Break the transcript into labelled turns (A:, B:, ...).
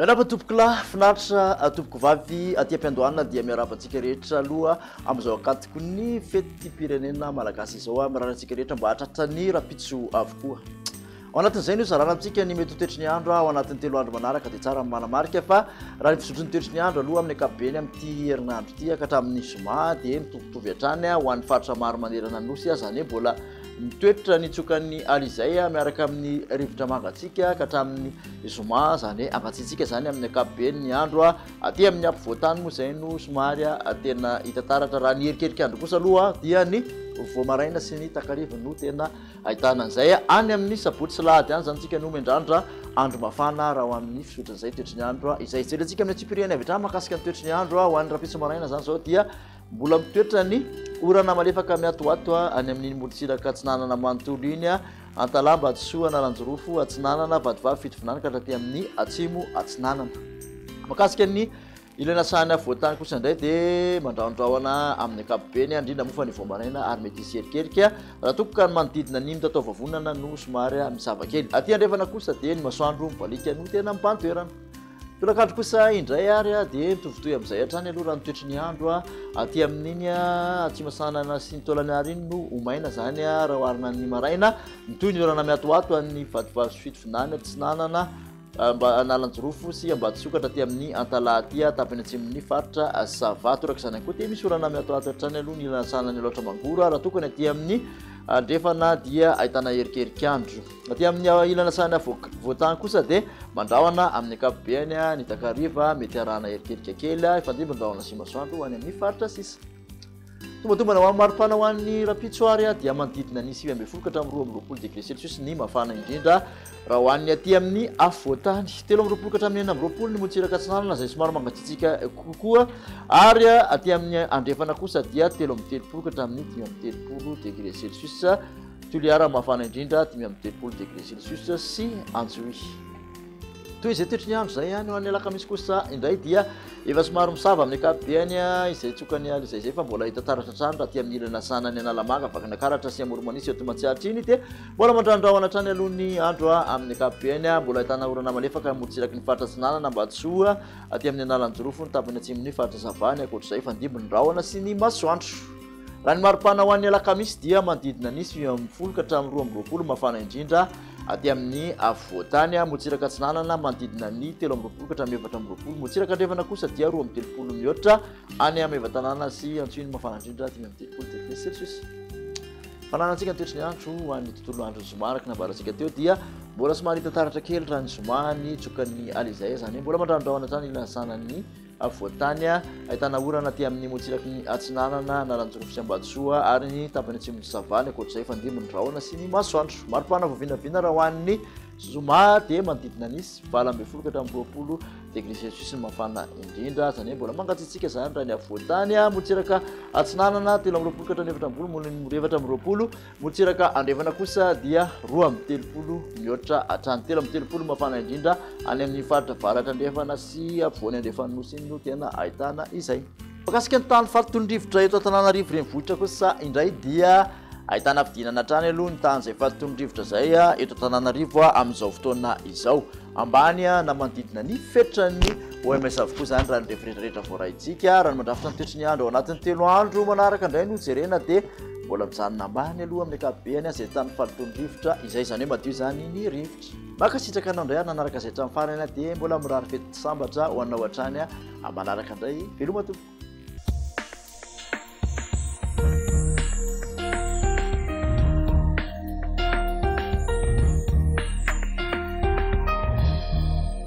A: Miarahaba tompokolahy, finaritra tompokovavy aty am-piandohana dia miarahaba antsika rehetra aloha amin'izao ankatoky ny fetim-pirenena malagasy izao. Mirary antsika rehetra mba hahatratra ny rahampitso avokoa. Ao anatin'izay no hizarana amintsika ny mety ho toetry ny andro ao anatin'ny 3 andro manaraka dia tsara ny manamarika fa raha ny fizotry ny toetry ny andro aloha amin'ny ankapobeny amin'ity herinandro ity ka hatramin'ny zoma dia mitovitovy hatrany ho an'ny faritra maro manerana ny nosy, izany hoe mbola mitoetra ny tsokan'ny alizay miaraka amin'ny rivotra mangatsiaka ka hatramin'ny zoma, izany hoe hangatsiatsiaka izany amin'ny ankapobeny ny andro. Aty amin'ny ampovoan-tany moa izay no somary tena hita taratra. Raha ny erikerik'andro kosa aloha dia ny vao maraina sy ny takariva no tena ahitana an'izay. Any amin'ny sabotsy sy lahady any izany tsika no miandrandra andro mafana raha ho amin'ny fisotran'izay toetry ny andro izay. Jerentsika amin'ny antsipiriany avy hatrany mahakasika ny toetry ny andro ho an'ny rahampitso maraina izany izao dia mbola mitoetra ny orana malefaka miatoato any amin'iny morontsiraka atsinanana manontolo iny, Antalaha, Ambatosoa, Analanjirofo, Atsinanana, Vatovavy, Fitovinany ka hatraty amin'ny Atsimo Atsinanana. Mahakasika ny ilana sahany afovoan-tany kosa indray dia mandrahondrahona amin'ny ankapobeny, indrindra moa fa ny vao maraina ary mety hisy erikerika raha toa ka ny manodidina ny mitataovavonana no somary misava kely. Aty andrefana kosa dia ny masoandro mibaliaka no tena mibahan-toerana. Tolakandro kosa indray ary dia mitovitohy amin'izay hatrany aloha raha ny toetry ny andro aty amin'iny Atsimo Atsinanana sy ny Taolagnaro iny no ho maina izany raha oharina ny maraina. Mitohy ny orana miatoato any Vatovavy sy Fitovinany Atsinanana, Analanjirofo sy Ambatosokatra aty amin'ny Antalaha aty tapany atsimon'ny faritra Sava. Toraka izany ihany koa dia misy orana miatoato hatrany aloha ny ilany atsinanan'ny Alaotra Mangoro raha tokony aty amin'ny andrefana dia ahitana erikerik'andro. Aty amin'ny ilana sahana voatany kosa dia mandrahona amin'ny ankapobeny ny takariva, mety arahana erikerika kely, hifandimby ny rahona sy masoandro any amin'ny faritra sisa. Tombatombana ho an'ny maripana ho an'ny rahampitso ary dia manodidina ny 19 ka hatramin'ny 22 degré celsius ny mafana indrindra raha ho an'ny aty amin'ny afovoan-tany. 23 ka hatramin'ny 26 ny morontsiraka atsinanana izay somary mangatsiatsiaka kokoa ary aty amin'ny andrefana kosa dia 33 ka hatramin'ny 35 degré celsius. Toliara mafana indrindra 35 degré celsius sy Antsohihy. Toy izay toetry ny andro izay ihany ho an'ny alakamisy kosa indray dia efa somary misava amin'ny ankapobeny izay tsokan'ny ala izay izay fa mbola hita taratra hatrany raha aty amin'ny ilana sanany Analamanga, Vakinankaratra sy Amoron'Mania eto Matsiatra iny dia mbola mandrandrahona hatrany aloha ny andro amin'ny ankapobeny. Mbola ahitana orana malefaka morontsiraky ny faritra Atsinanana, Ambatosoa, aty amin'ny Analanjirofo, ny tapany atsimon'ny faritra Sava, ny ankoatr'izay fandimby ny rahona sy ny masoandro. Raha ny maripana ho an'ny alakamisy dia manodidina ny 19 ka hatramin'ny 22 mafana indrindra aty amin'ny afovoan-tany. Morontsiraka atsinanana manodidina ny 23 ka hatramin'ny 24. Morontsiraka andrefana kosa dia 32 mihoatra any Maevatanàna sy Antsohihy ny mafana indrindra 35 degré celsius. Fananantsika ny toetry ny andro ho an'ny tontolo andron'ny zoma araka ny nambarantsika teo dia mbola somary hita taratra kely raha ny zoma ny tsokan'ny alizay, izany hoe mbola mandranondrahona hatrany ilazana ny Afovoan-tany, ahitana orana aty amin'ny morontsiraky ny Atsinanana, Analanjirofo sy Ambatosoa ary ny tapany atsimon'i Sava. Ny ankoatr'izay, hifandimby ny rahona sy ny masoandro. Maripana vao vinavina raha ho an'ny zoma dia manodidina ny 18 ka hatramin'ny 20 degré celsius ny mafana indrindra. Izany hoe mbola mangatsiatsiaka izany raha ny afovoan-tany. Morontsiraka Atsinanana 23 ka hatramin'ny 24. Morontsiraka andrefana kosa dia 32 mihoatra hatrany 33 mafana indrindra any amin'ny faritra avaratra andrefana sy afovoany andrefan'ny nosy iny no tena ahitana izay. Mahakasika ny tany faritony rivotra eto Antananarivo renivohitra kosa indray dia ahitana fidinana hatrany aloha ny tany izay faritony rivotra izay eto Antananarivo amin'izao fotoana izao. Ambany na manodidina ny fetran'ny OMS avokoa izany raha ny refy rehetra voaraintsika. Raha ny mandrafitra ny toetry ny andro ao anatin'ny 3 andro manaraka indray no jerena dia mbola mijanona ambany aloha amin'ny ankapobeny izay tany faritony rivotra izay, izany hoe madio izany ny rivotra. Mankasitraka anao indray ary nanaraka izay hatramin'ny farany dia mbola mirary fety sambatra ho anao hatrany manaraka indray. Veloma tompoko.